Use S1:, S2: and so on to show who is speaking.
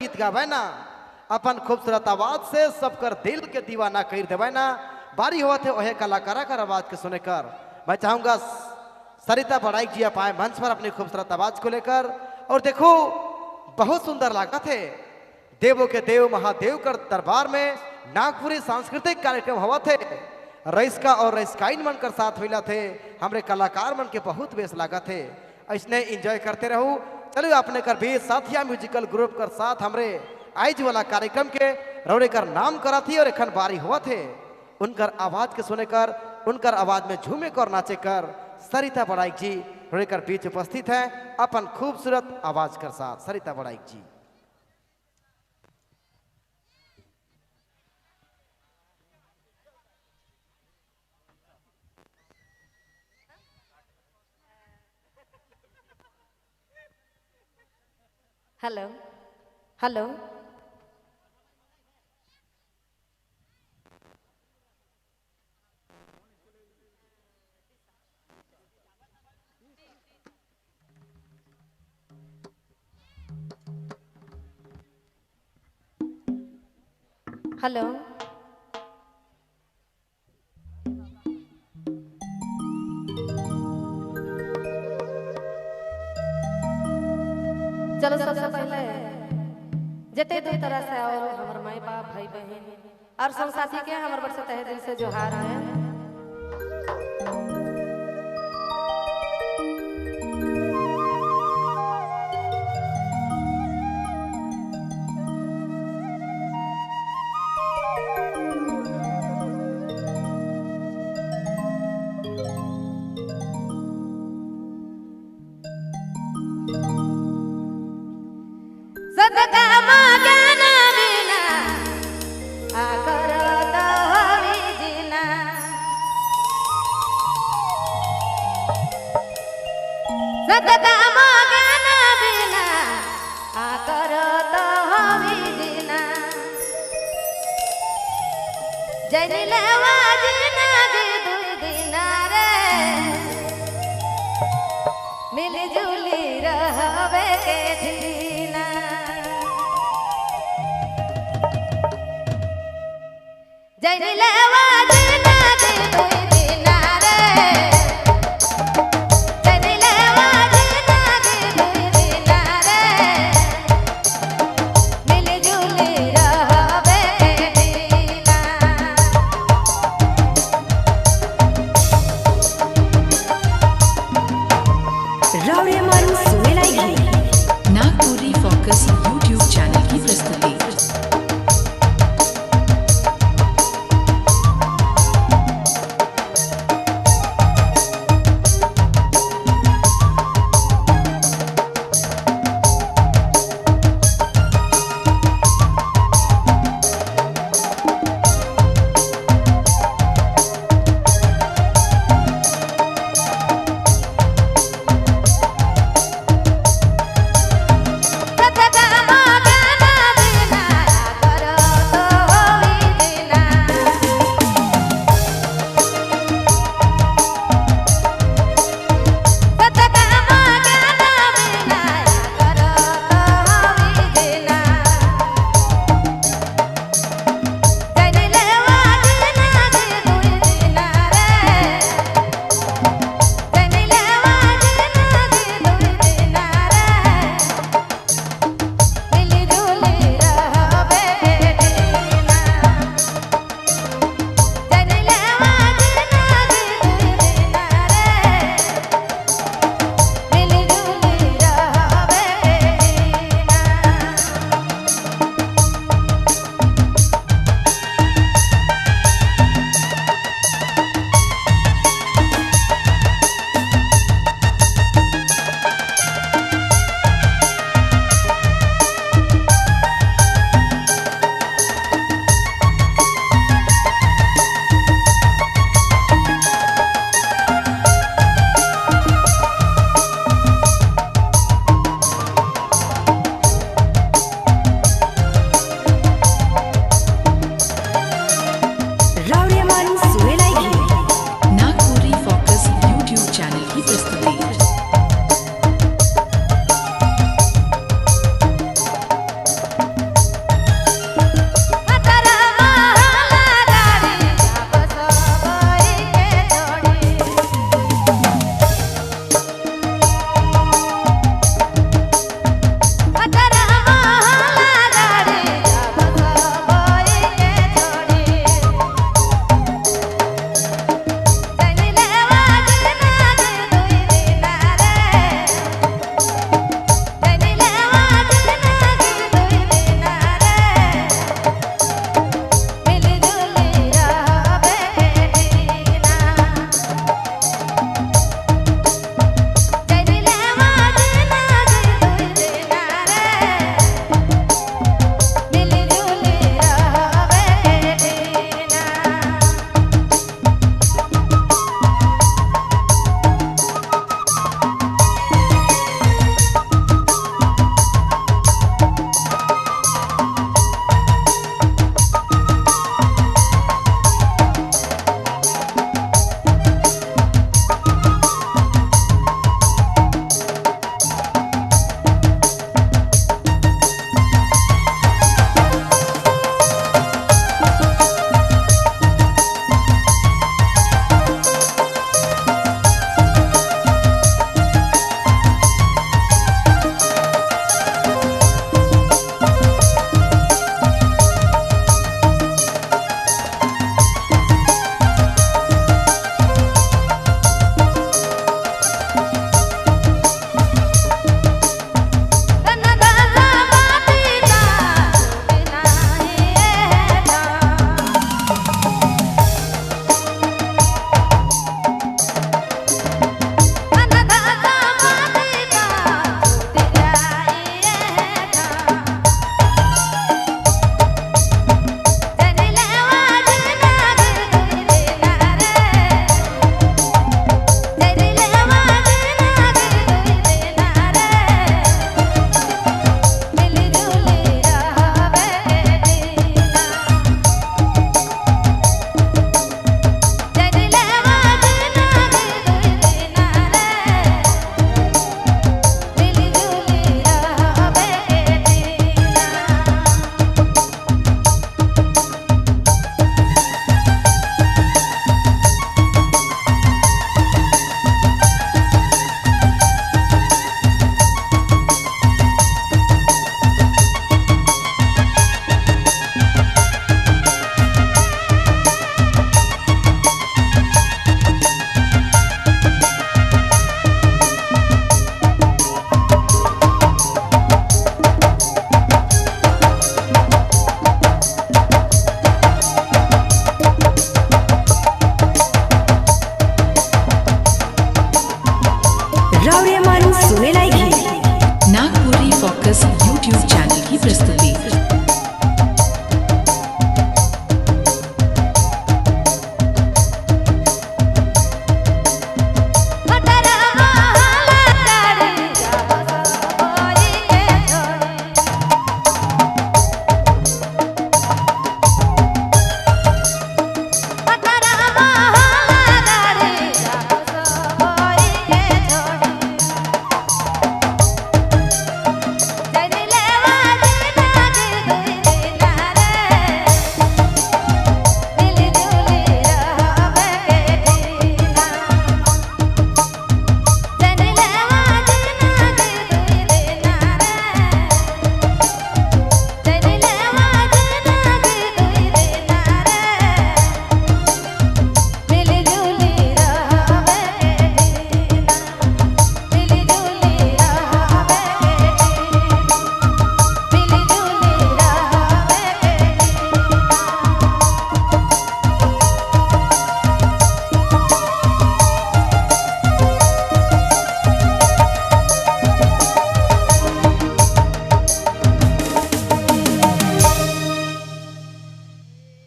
S1: गीत गावे ना, अपन खूबसूरत आवाज से सबकर दिल के दीवाना कर देवे ना। बारी हुआ थे वह कलाकारा कर आवाज के सुने कर मैं चाहूंगा सरिता बड़ाइक जी आप आए मंच पर अपनी खूबसूरत आवाज को लेकर। और देखो बहुत सुंदर लागत है, देवों के देव महादेव कर दरबार में नागपुरी सांस्कृतिक कार्यक्रम हुआ थे। रईसका और रईसकाइन मन कर साथ मिला थे, हमरे कलाकार मन के बहुत बेस लागत है। ऐसने एंजॉय करते रहो। चलो अपने कर भी साथिया म्यूजिकल ग्रुप कर साथ हमरे आइज वाला कार्यक्रम के रौरे कर नाम करा थी और एखन बारी हुआ थे उनकर आवाज के सुने कर, उनकर आवाज में झूमे कर नाचे कर सरिता बड़ाइक जी रौरे कर बीच उपस्थित हैं अपन खूबसूरत आवाज कर साथ। सरिता बड़ाइक जी।
S2: Hello hello, hello, चलो सबसे पहले जते दो तरह से और हमारे माई बाप भाई बहन और सब साथी के हमारे बड़ से तहे दिल से जोहार है। सदका मांगना बिना आकर तो हमी जीना, सदका मांगना बिना आकर तो हमी जीना, जनिलवा जीना गे दुई दिना रे, मिलजुली रहवे के जीना। जनिलवा